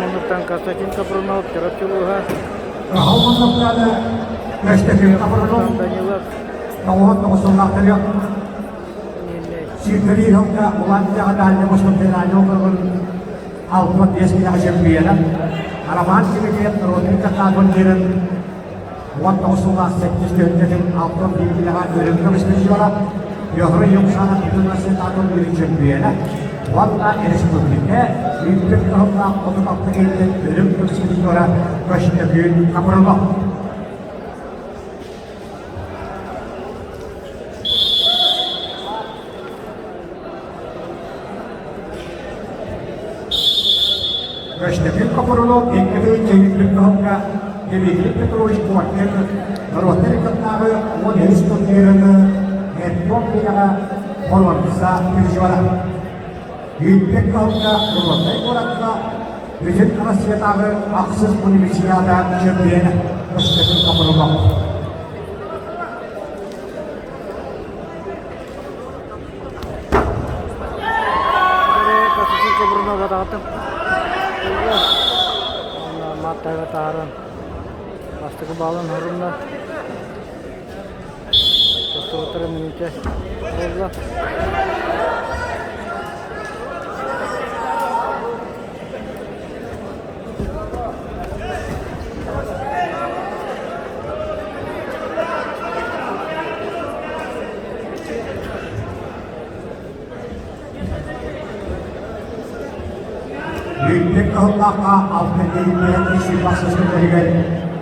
муннуктан Константин Капрунов, Чурапчы улууһа. Кыһыл муннуктан Көстөкүүн Капрунов, Данилов. 99 сыллаах Сүүрдэрии сылга Улан-Удэҕэ Дальний Восток федеральнай округун 65 киилэҕэ чемпиона Роман Тимофеев норуотун каттаатын диирин 19 сыллаах сэттис түһүлгэтин 61 киилэҕэ үрүҥ көмүс призера Петр Юмшанов Бүтүн Россиятааҕы үрүҥ чемпиона уонна республика үрдүк таһымнаах 36 киилэтин үрүҥ көмүс призера Көстөкүүн Капрынов. Көстөкүүн Копырунов икки тыһыынча үүрбүт кыһылга Дмитрий Петрович Коркин норуоттар ыккардааҕы 13 турнирын Эрдуон киинэҕэ боруонса призера. Үүрбүт кыһылга Гроднай куоракка Бүтүн Россиятааҕы ахсыс универсиада чемпиона Көстөкүүн Копырунов. Маттайга таһааран бастакы баалын хорунна. Тохтобуттара мүнүүтэ буолла. Бүттүк кыһыллаахха алта киһиттэн сүүрбэхсис күннэригэр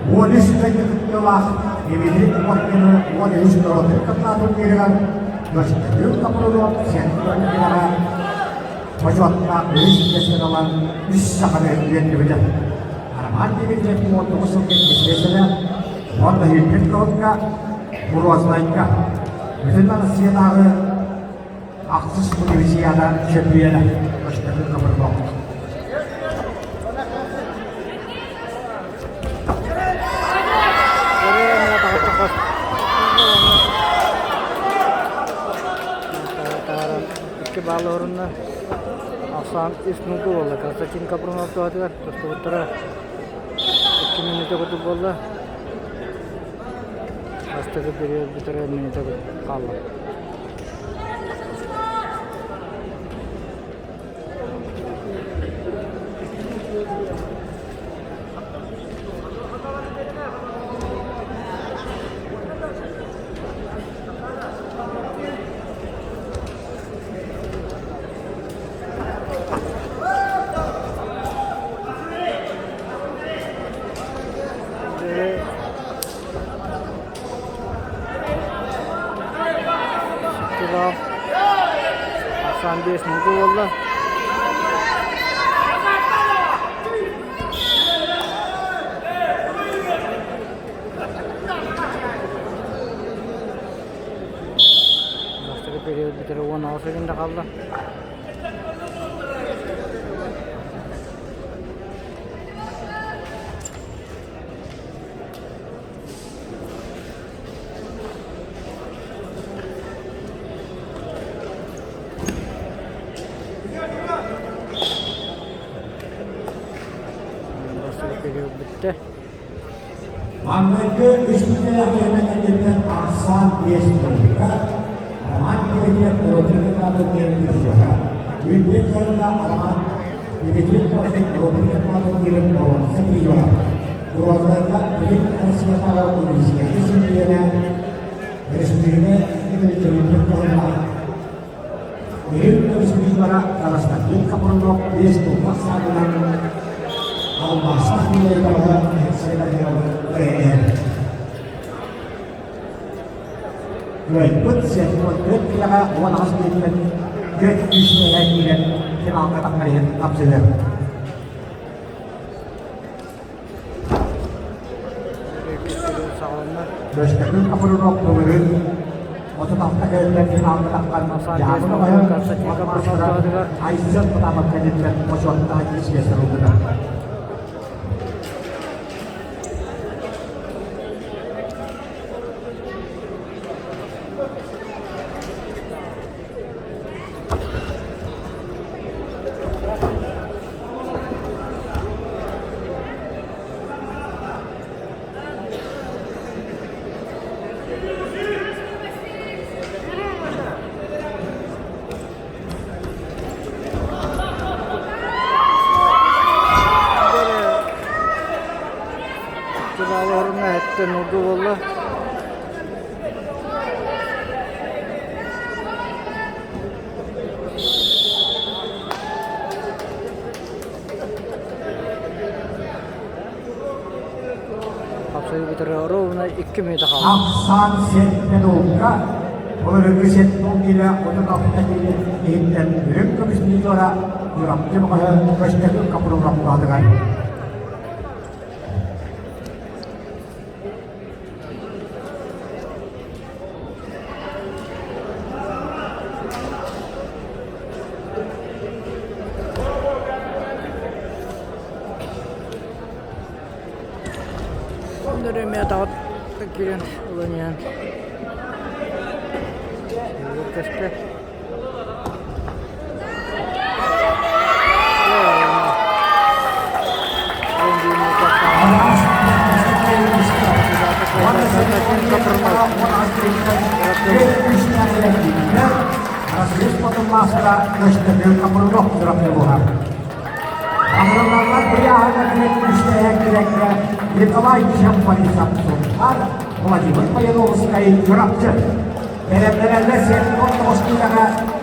13 кэннэ кыттыылаах Дмитрий Кумахтины 13 норуоттарын кытта турнирыгар Көстөкүүн Капрунов Сентон Бочуоттаах үһүс миэстэни ылан үс саханы үөрдүбүтэ. Роман Дмитриев 19 сылга иккис уонна сүүрбүт кылга Грознайга Бүтүн Россиятааҕы ахсыс универсиада чөмпүйүөнэ Көстөкүүн Капрынов. Икки баал орунна. Ахсаан үс нугу буолла. Константин Капрунов туһатыгар тустубуттара 2 мүнүүтэ курдук буолла. Бастакы период бүтэрэ мүнүүтэ хаалла. Ахсаан биэс муҥку буолла. Бастакы период бүтэрэ 16 секунда хаалла. Бастакы период бүттэ. Маҥнайгы үс күннээх кэнниттэн ахсаан биэс буолбута. Роман Дмитриев Родина диэн көрсүөҕэ. Үүннүк кыһынна Роман Дмитриев Родина диэн боруонса тиийиэҕэ. Грознайга Бүтүн Россиятааҕы университеты чемпиона, республика төрүттүк туһунна Үрүҥ көмүс быыбара Константин Капрунов биэс туллах саадынан алмаастаах миэрэтэҕэ кыайан Кыайбыт 74 киилэҕэ 18 миэтэрэ 400 миэтэрэ киирэн финалга тахсар иһин хапсыһыа. Көстөкүүн Капрунов былырыын 36 кэллэр финалга таххан Дьаабы Баһын Айсен Потапов кэнниттэн бочуоттаах иккис миэстэ ылбыта. Нургу буолла. Хапсайы бүтэрэ ровно 2 мүнүүтэ хаалла. Ахсаан сэттэ нолга, былырыҥҥы сэттэ киилэ 36 киилэ иһиттэн үрүҥ көмүс призера Чурапчы бөҕөһө Көстөкүүн Капрыновтаатыгар. Нөрүмэ атаҕыт киирэн ылан иһэн көстө. Николай Чемпалисов Владимир Пояновскай Чурапчы. Бэлэмнэнэллэр 79 киилэҕэ.